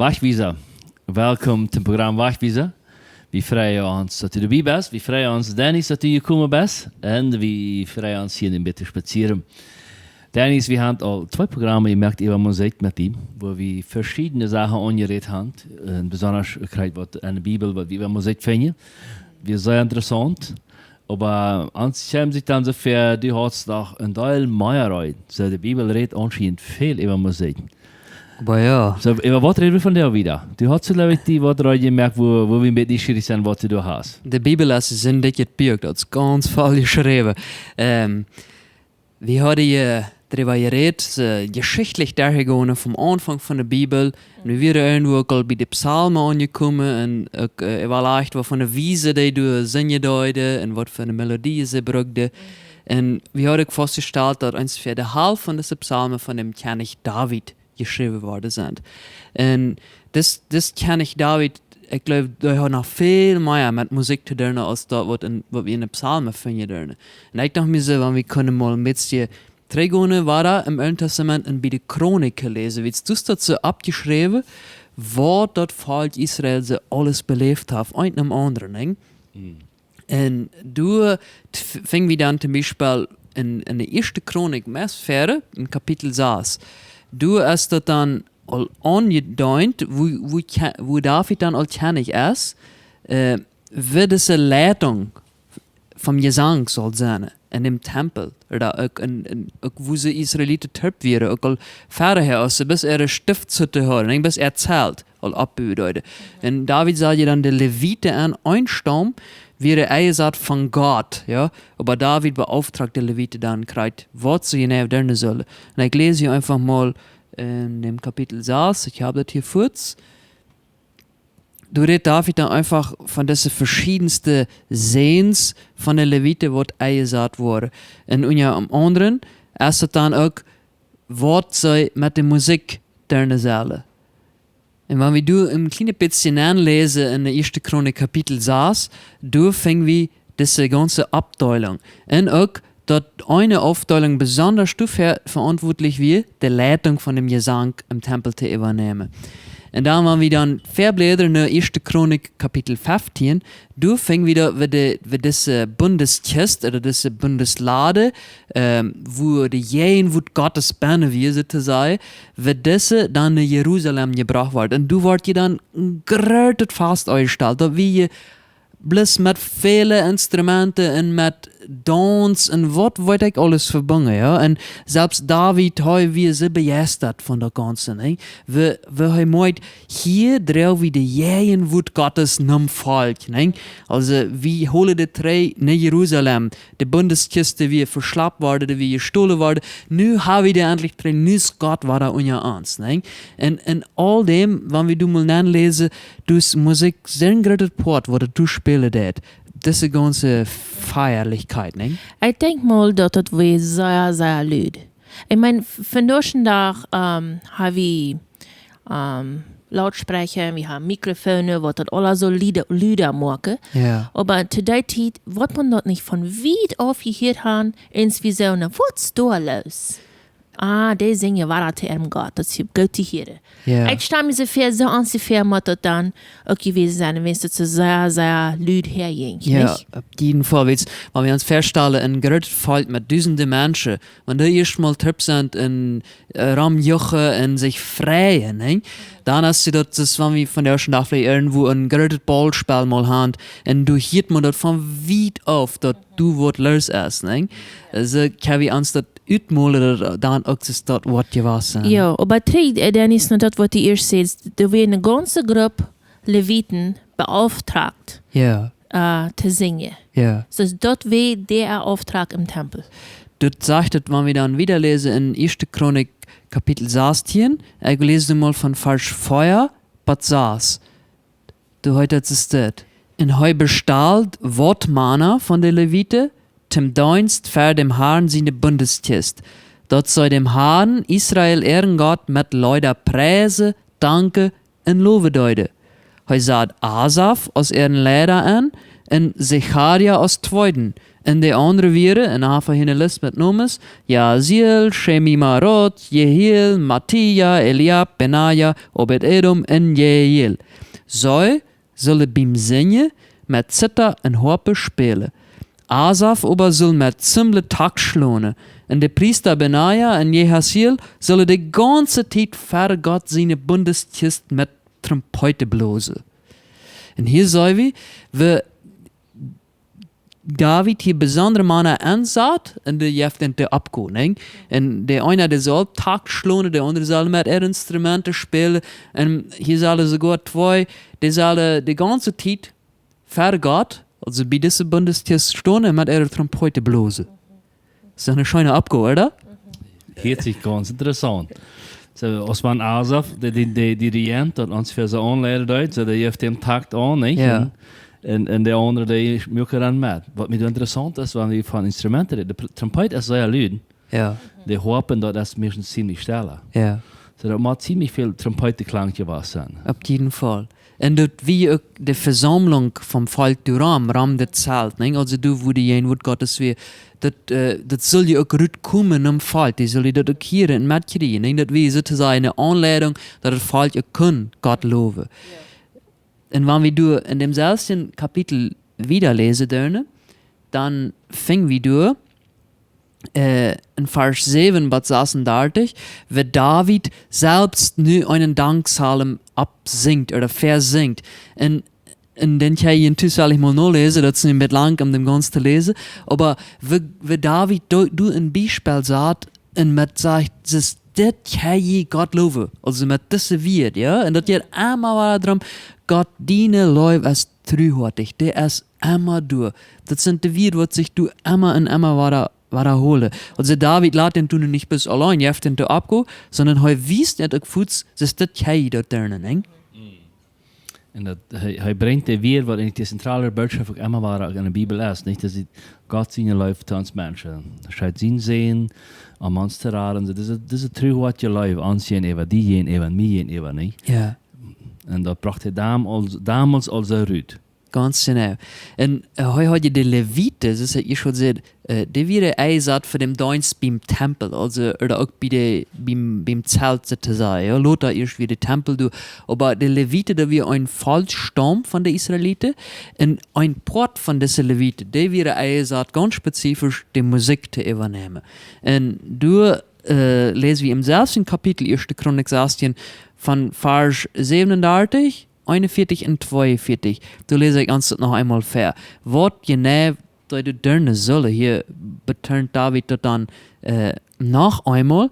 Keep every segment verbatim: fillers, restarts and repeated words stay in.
Wajchwiesa. Welkom tom Program Wajchwiesa. Wie freien ons, daut du doabie best. Wie freien ons, Dennis, daut du jekomen best. Un wie freien ons, hia een bät to spazieren. Dennis, wie haben aul twee Programme jemoakt äwa Musikj met die, wua wie veschiedne Sachen aunjerät haben. Un besonda kjrieech waut aun de Bibel, waut wie äwa Musikj finjen. Wia sea interessaunt. Oba ons kjeem sikj dan soo väa, du hast doch een Deel mea rut. Soo, de Bibel rät aunscheinent väl äwa Musikj. Oba jo. Soo, äwa waut räd wie vondoag wieda? Du hast, jleew ekj, die waut rut jemoakt, wua, wua wie een bät nieschierich sent, waut du doa hast. De Bibel es een sea dikjet Buak, daut es gaunz voll jeschräwen. Ähm, wie hauden je doaräwa jerät, äh, jeschichtlich derchjegonen vom Aunfank von de Bibel. Un wie wieren irjentwua uk aul bie de Psalmen aunjekomen un uk, äh, äwalajcht, waut von de Wiesen, dee doa sinjen deeden un waut fa Melodien see brukten. Un wie hauden uk fastjestalt, daut onjefäa de Halft von dise Psalmen von däm Kjennich David jeschräwen worden sent. Un dis, dis Kjennich David, ekj jleew, dee haud noch väl mea met Musikj to doonen aus daut, waut en, waut wie en de Psalmen finjen doonen. Un ekj docht mie soo, wan wie kunnen mol een bät trigjgonen, wada em Oolen Tastament un bie de Chronik läsen. Wiels doa steit soo oppjeschräwen, waut daut Volkj Israel soo aules beläft haft, eent nom aundren, nä? Mm. Un doa t-, f-, finj wie dan toom Biespel en, en de ieeschte Chronik, meist wieda, en Kapitel sas. Doa es daut dan aul aunjedeent, woo, woo Kje-, woo David dan aul Kjennich es, äh, woo dise Leitunk vom Jesank saul sennen en däm Tempel, ooda uk en, en, uk woo see Israeliten toop wieren, uk aul wieda häa, aus see bloos äare Stiftshütte hauden, nä, bloos äa Zelt aul oppbuen deeden. Un David säd je dan, de Leviten en een Staum wieren enjesat von Gott, jo. Oba David beauftragt de Leviten dan, krakjt waut see jeneiw doonen sullen. Un ekj läs hia eefach mol en däm Kapitel sas, ekj hab daut hia fuaz. Doa rät David dan eefach von dise veschiedenste Säns von de Leviten, waut enjesat worden. Un unja aundrem es daut dan uk, waut see met de Musikj doonen sullen. Un wan wie doa een kjlien bät nenläsen en de ieeschte Chronik Kapitel sas, doa finj wie dise gaunze Aufdeelunk. Un uk, daut eene Aufdeelunk besonda doafäa veauntwuatlich wia, de Leitunk von däm Jesank em Tempel to äwanämen. Un dan, wan wie dan vebläden no ieeschte Chronik Kapitel feftieen, doa finj wie daut, woo de, woo dise Bundeskjist, ooda dise Bundeslade, ähm, woo de Jäajenwoat Gottes bennen wia, soo to sajen, woo dise dan no Jerusalem jebrocht wort. Un doa wort je dan een grootet Fast aunjestalt. Daut wia je bloos met väle Instrumenten un met Dauns un waut weet ekj aules vebungen, jo. Un selfst David, hee wia soo bejeistat von daut Gaunze, nä. Woo, woo hee meent, hia droag wie de Jäajenwoat Gottes nom Volkj, nä. Aulsoo, wie hoolen de Trigj no Jerusalem. De Bundeskjist wia veschlapt worden, dee wia jestolen worden. Nu hab wie dee endlich trigj, nu es Gott wada unja ons, nä? Un, un aul däm, wan wie doa mol nenläsen, doa es Musikj sea een grootet Poat, waut doa spälen deed. Dise gaunze Feierlichkjeit, nä? Ekj denkj mol, daut daut wia sea, sea lud. Ekj meen, v-, vondoag dän Dach, ähm, hab wie, ähm, Lautsprecher, wie haben Mikrofone, waut daut aules soo luda, luda moaken. Jo. Oba to dee Tiet, waut maun daut nich von wiet auf jehieet haben, eenst wie soo, na, waut es doa loos? Ah, dee sinjen wada to äarem Gott, daut es goot to hieren. Jo. Ekj stal mie soo väa, soo onjefäa mott daut dan uk jewast sennen, wan daut soo sea, sea lud häajinkj, jo, nich? Opp jieden Faul, wiels, wan wie ons väastalen, een grootet Volkj met dusende Menschen, wan dee ieescht mol toop sent un, äh, romjuchen un sikj freien, nä? Dan es daut, daut es, wan wie vondoag dän Dach veleicht irjentwua een grootet Baulspell mol haben, un doa hieet maun daut von wiet auf, daut doa waut loos es, nä? Soo kjenn wie ons daut utmolen, daut dan uk es daut waut jewast es. Jo, oba trigj, äh, Dennis, no daut waut du ieescht sätst, doa wia eene gaunze Grupp Leviten beauftragt, jo, äh, to sinjen. Jo. Soo daut wia dee Auftrag em Tempel. Daut sajcht daut, wan wie dan wieda läsen en ieeschte Chronik Kapitel sastieen, ekj läs mol von Varsch vea bat sas. Doa heet daut soo steit. Un hee bestald waut Mana von de Leviten, toom Deenst ver däm Harn siene Bundeskjist, daut see däm Harn, Israel äaren Gott, met Leeda priesen, danken un lowen deeden. Hee sad Asaf aus äaren Leida aun un Secharia aus tweeden Un de aundre wieren, un hee haft hia eene List met Nomes: Jaasiel, Schemiramot, Jehiel, Mattitja, Eliab, Benaja, Obed-Edom un Jehiel. See sullen biem Sinjen met Zitha un Hoapen spälen. Asaf oba sull met Zimbel Takt schlonen. Un de Priesta Benaja un Jaasiel sullen de gaunze Tiet ver Gott siene Bundeskjist met Trompeeten blosen. Un hia seenen wie, woo David hia besondre Mana ensat un dee jeft an de Oppgow, nä? Un de eena, dee sull Takt schlonen, de aundre sull met äare Instrumenten spälen. Un hia sellen soogoa twee, dee sellen de gaunze Tiet ver Gott, aulsoo bie dise Bundeskjist stonen un met äare Trompeeten blosen. Daut es eene scheene Oppgow, ooda? Hieet sikj gaunz interessaunt. Soo, aus wan Asaf, de, de, de Dirigent, daut ons fa soo aunleiden deed, soo, dee jeft dän Takt aun, nich? Jo. Un, un, un de aundre, dee muaken dan met. Waut mie interessaunt es, wan wie von Instrumenten räden, de Pr-, Trompeet es sea lud. Jo. De Hoapen, daut es meistens ziemlich stell. Jo. Soo, daut mott ziemlich väl Trompeetenklank jewast sennen. Opp jieden Faul. Un daut wia uk de Vesaumlunk vom Volkj doa rom, rom daut Zelt, nä? Aulsoo doa, wua de Jäajenwoat Gottes wia, daut, äh, daut sull je uk rutkomen aum Volkj, dee sullen daut uk hieren un metkjrieen, nä? Daut wia soo to sajen eene Aunleidunk, daut daut Volkj uk kunn Gott lowen. Jo. Un wan wie doa en dämselwjen Kapitel wieda läsen doonen, dan finj wie doa, äh, en Varsch säwen bat sasundartich, woo David selfst nu eenen Dankpsalm oppsinjt ooda väasinjt. Un, un dän kjenn jie tus, well ekj mol noläsen, daut es nu een bät lang, om dän gaunz to läsen. Oba woo, woo David doa, doa een Biespel sat un met sajcht, soo, dit kjenn jie Gott lowen. Aulsoo met dise Wieed, jo? Un daut jeit emma wada doarom, Gott, diene Leew es truhoatich, dee es emma doa. Daut sent de Wieed, waut sikj doa emma un emma wada, wadahoolen. Aulsoo David lat dän doa nu nich bloos auleen, jeft dän doa Oppgow, sonda hee wiest daut uk fuaz, soo, dit kjenn jie doa doonen, nä? Un daut, hee, hee brinjt de Wieed, waut ieejentlich de zentrale Botschaft uk emma wada uk en de Bibel es, nich? Daut es Gott siene Leew to ons Menschen. Hee schekjt sienen Sän, om ons to raden. Soo, dise, dise truhoatje Leew ons jäajenäwa, die jäajenäwa, mie jäajenäwa, nich? Jo. Un daut brocht hee domols, domols aul soo rut. Gaunz jeneiw. Un, äh, hee haud je de Leviten, soo aus ekj ieescht säd, äh, dee wieren eenjesat fa dän Deenst biem Tempel, aulsoo, ooda uk bie de, biem, biem Zelt, soo to sajen. Jo, lota ieescht wia de Tempel doa, oba de Leviten, daut wia een Volkjsstaum von de Israeliten. Un een Poat von dise Leviten, dee wieren eenjesat gaunz spezifisch de Musikj to äwanämen. Un doa, äh, läsen wie em selwjen Kapitel, ieeschte Chronik sastieen, von Varsch säwenundartich, eenunvieetich un tweeunvieetich. Doa läs ekj ons daut noch eemol väa. Waut jeneiw dee doa doonen sullen. Hia betoont David daut dan, äh, noch eemol.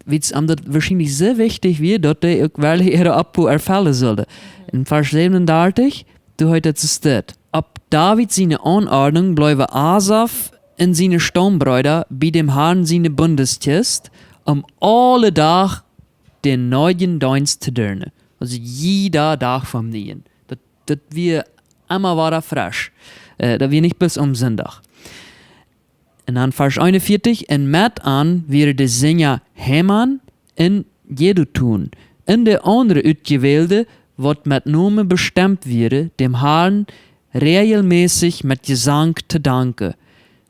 Wiels am daut woarschienlich sea wichtich wia, daut dee uk werkjlich äare Oppgow erfellen sullen. En Varsch säwenundartich, doa heet et soo dit: Opp David siene Aunordnunk bleewen Asaf un siene Staumbreeda bie däm Harn siene Bundeskjist, om aule Dach dän nieen Deenst to doonen. Aulsoo jieda Dach vom nieen. Daut, daut wia emma wada fresch. Äh, daut wia nich bloos aum Sindach. Un dan Varsch eenunvieetich: Un met an wieren de Sinja Heman un Jedutun un de aundre Utjewälde, waut met Nomen bestemt wieren, däm Harn räajelmässich met Jesank to danken.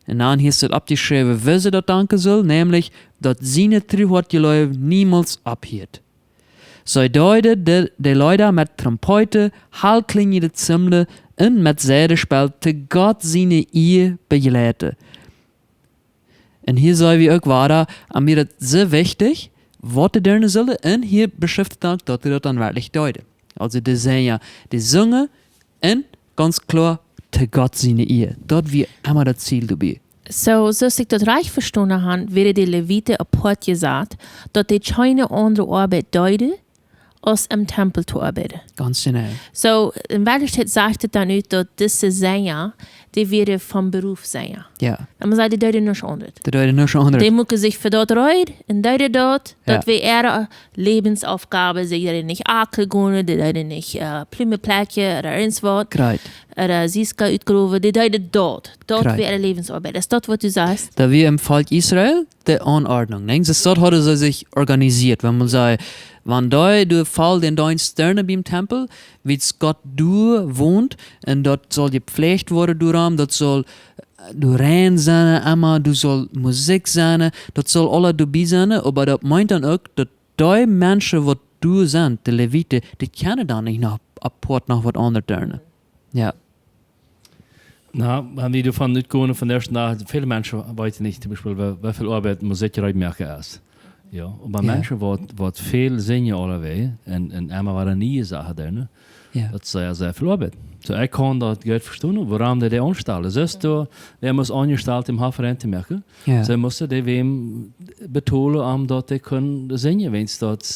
Un dan hia steit oppjeschräwen, woo see daut danken sullen, nämlich, daut siene truhoatje Leew niemols opphieet. See deeden de, de Leeda met Trompeeten, halkjlinjende Zimblen un met Saidenspell to Gott siene Ea bejleiten. Un hia seenen wie uk wada, am wia daut sea wichtich, waut dee doonen sullen, un hia beschrift et dan, daut dee daut dan werkjlich deeden. Aulsoo, dee sent jo, dee sungen un gaunz kloa to Gott siene Ea. Daut wia emma daut Ziel doabie. Soo, soo aus ekj daut rajcht vestonen hab, wieren de Leviten apoat jesat, daut dee kjeene aundre Oabeit deeden, aus em Tempel to oabeiden. Gaunz jeneiw. Soo, en Werkjlichkjeit sajcht et dan uk, daut dise Sinja, dee wieren von Beruf Sinja. Jo. Un maun sajcht, dee deeden nuscht aundret. Dee deeden nuscht aundret. Dee muaken sikj fa daut reed un deeden daut, daut Jo. wia äare Läwensoppgow, see deeden nich akren gonen, dee deeden nich, äh, Plumen plekjen ooda irjent waut. Krakjt. Ooda Siska utgrowen, dee deeden daut. Daut Krakjt. wia äare Läwensoabeit. Es daut, waut du sajchst? Daut wia em Volkj Israel de Aunordnunk, nä? Soo daut hauden see sikj organisieet, wan maun säd, wan dee, dee foll dän Deenst doonen biem Tempel, wiels Gott doa wont, un daut saul jepläacht woaren doarom, daut saul doa rein sennen, emma, doa saul Musikj sennen, daut saul aula doabie sennen, oba daut meent dan uk, daut dee Menschen, waut doa sent, de Leviten, dee kjennen dan nich noch apart noch waut aundret doonen. Jo. Na, wan wie doavon utgonen, von de ieeschte Dach, väle Menschen weeten nich, toom Biespel, woo, woo väl Oabeit Musikj reed moaken es. Jo, oba Jo. Menschen, waut, waut väl sinjen aulawäajen, un, un emma wada niee Sachen doonen, ne? Jo. Daut es sea, sea väl Oabeit. Soo, ekj kaun daut goot vestonen, wuarom dee dee aunstalen. Soo es doa, wäa mott aunjestalt, om Hoff rein to moaken. Jo. See musten dee wäm betolen, om daut dee kjennen sinjen, wiels daut,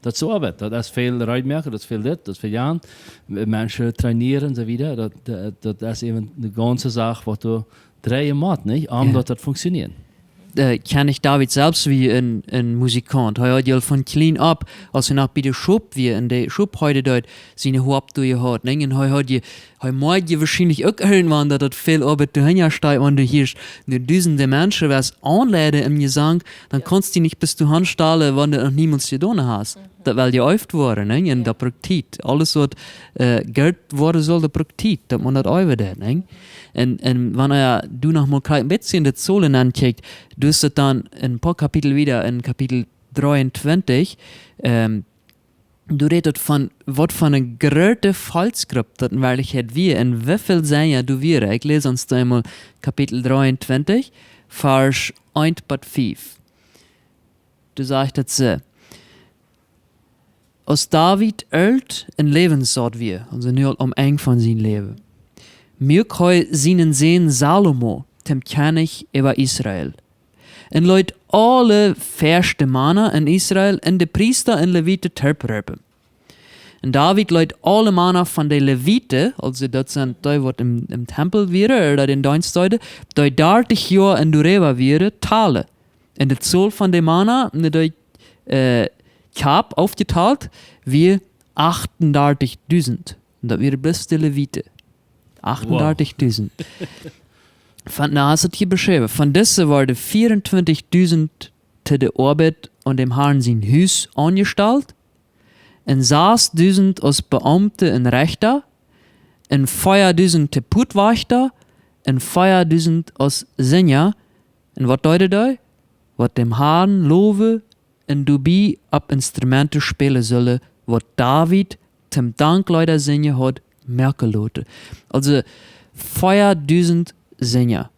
daut es Oabeit. Daut es väl reed moaken, daut es väl dit, daut es väl jant. Menschen trainieren un soo wieda. Daut, daut, daut es äwen eene gaunze Sach, waut doa dreien mott, nich? Om Jo. daut daut funktionieren. Äh, kjan ekj David selfst, wia een, een Musikaunt. Hee haud aul von kjlien opp, aus hee noch bie de Schop wia, un de Schop heeden deed, siene Hoap doa jehaut, nich? Un hee haud je, hee moakjt je woarschienlich uk irjentwan, daut daut väl Oabeit doahinja steit, wan du hia nu dusende Menschen west aunleiden em Jesank, dan Jo. kaust du nich bloos doa aunstalen, wan du daut noch niemols jedonen hast. Daut well jeeeft woaren, nich? Un Jo. daut brukt Tiet. Aules waut, äh, jeieet woaren saul, daut brukt Tiet, daut maun daut eewen deit, nich? Un, un wan eena doa noch mol krakjt een bät en de Zahlen aunkjikjt, doa es daut dan een poa Kapitel wieda, en Kapitel dreeuntwintich, ähm, doa rät et von, waut fa eene groote Volkjsgrupp daut en Werkjlichkjeit wia un woo väl Sinja doa wieren. Ekj läs ons dan eemol Kapitel dreeuntwintich, Varsch eent bat fief. Doa sajcht et soo: Aus David oolt un läwenssaut wia, aulsoo nu aul aum Enj von sien Läwen, muak hee sienen Sän Salomo toom Kjennich äwa Israel, un leet aule väaschte Mana en Israel un de Priesta un Leviten toop roopen. Un David leet aule Mana von de Leviten, aulsoo daut sent dee, waut em, em Tempel wieren, ooda dän Deenst deeden, dee dartich Joa un doaräwa wieren, talen. Un de Tol von de Mana, no dee, äh, ekj hab aufjetalt, wia achtundartichdusent. Un daut wieren bloos de Leviten. Achtundartichdusent. Von, nu, hast du hia beschräwen. Von dise worden vieruntwintich dusent to de Oabeit aun däm Harn sien Hus aunjestalt, un sasdusent aus Beaumte un Rechta, un veadusent to Puatwajchta, un veadusent aus Sinja. Un waut deeden dee? Waut däm Harn lowen un doabie opp Instrumenten spälen sullen, waut David toom Dankleeda sinjen haud moaken loten. Aulsoo, veadusent Sinja.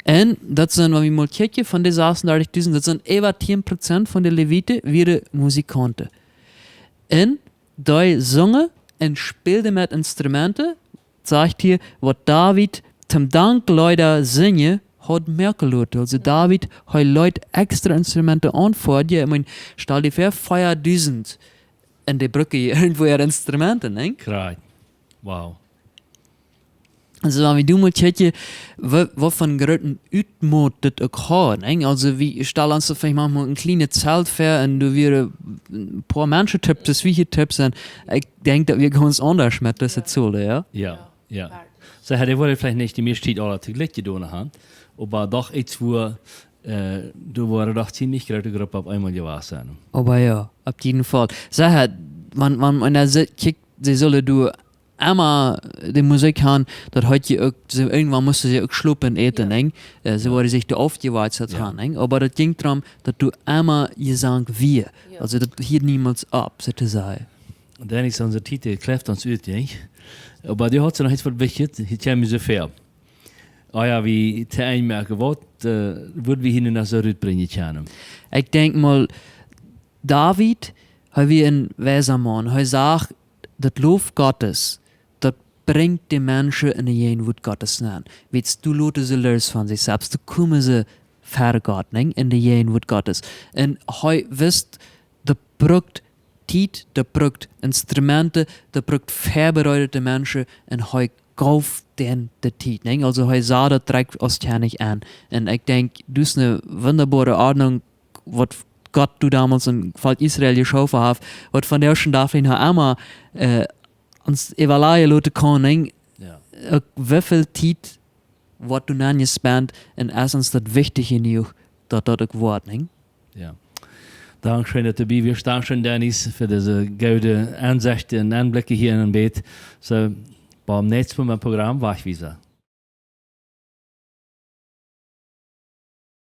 Un daut sent, wan wie mol kjikjen, von de sassundartichdusent, daut sent äwa tieen Prozent von de Leviten wieren Musikaunten. Un dee sungen un spälden met Instrumenten, sajcht hia, waut David toom Dankleeda sinjen haud moaken loten. Aulsoo David, hee leet extra Instrumenten aunfoadjen. Ekj meen, stal die väa, veadusent. Un dee brucken irjentwua äare Instrumenten, nich? Krakjt. Wow. Aulsoo, wan wie doa mol kjikjen, wa-, waut fa een grooten Utmott daut uk haud, nich? Aulsoo, wie stalen ons veleicht maunchmol een kjlienet Zelt väa un doa wieren een poa Menschen toop, daut wie hia toop sent. Ekj denkj, daut wia gaunz aundasch met dise Zol, jo? Jo, jo. Soo, dee woaren veleicht nich de mieeschte Tiet aula toojlikj jedonen haben, oba doch eent, wua, äh, doa woaren doch ziemlich groote Gruppen opp eemol jewast sennen. Oba jo, opp jieden Faul. Soo, wan, wan eena kjikjt, see sullen doa emma de Musikj haben, daut haud je uk, see, irjentwan musten see uk schlopen, äten, Jo. nich? Äh, see Jo. woaren sikj doa aufjewajcht Jo. haben, nich? Oba daut jinkj doarom, daut doa emma Jesank wia. Jo. Aulsoo daut hieed niemols opp, soo to sajen. Dan es onse Tiet, dee kjläft ons ut, nich? Oba du hast noch eent waut wichtich, hia kjemt mie soo väl. Oh jo, wie to Enj moaken, waut, äh, wudden wie hia nu noch soo rutbrinjen kjennen? Ekj denkj mol, David, hee wia een weisa Maun. Hee sach, daut Lof Gottes, daut brinjt de Menschen enne Jäajenwoat Gottes nenn. Wiels doa loten see loos von sikj selfst, doa komen see ver Gott, nich? Enne Jäajenwoat Gottes. Un hee wist, daut brukt Tiet, daut brukt Instrumenten, daut brukt väabereedte Menschen, un hee jeef an de Tiet, nich? Aulsoo hee sach daut direkt aus Kjennich aun. Un ekj denkj, daut es eene wundaboare Ordnunk, waut Gott doa donmols em Volkj Israel jeschaufen haft, waut vondoag dän Dach noch emma, äh, ons evaluieren loten kaun, nich? Jo. Uk woo väl Tiet woat doa nenn jespent un es ons daut wichtich jenuach, daut daut uk woat, nich? Jo. Dankscheen, daut du doabie wieescht. Dankscheen, Dennis, fa dise goode Ensechten un Enblikjen hia en Bät. Soo, biem näakjsten Mol em Programm, Wajchwiesa.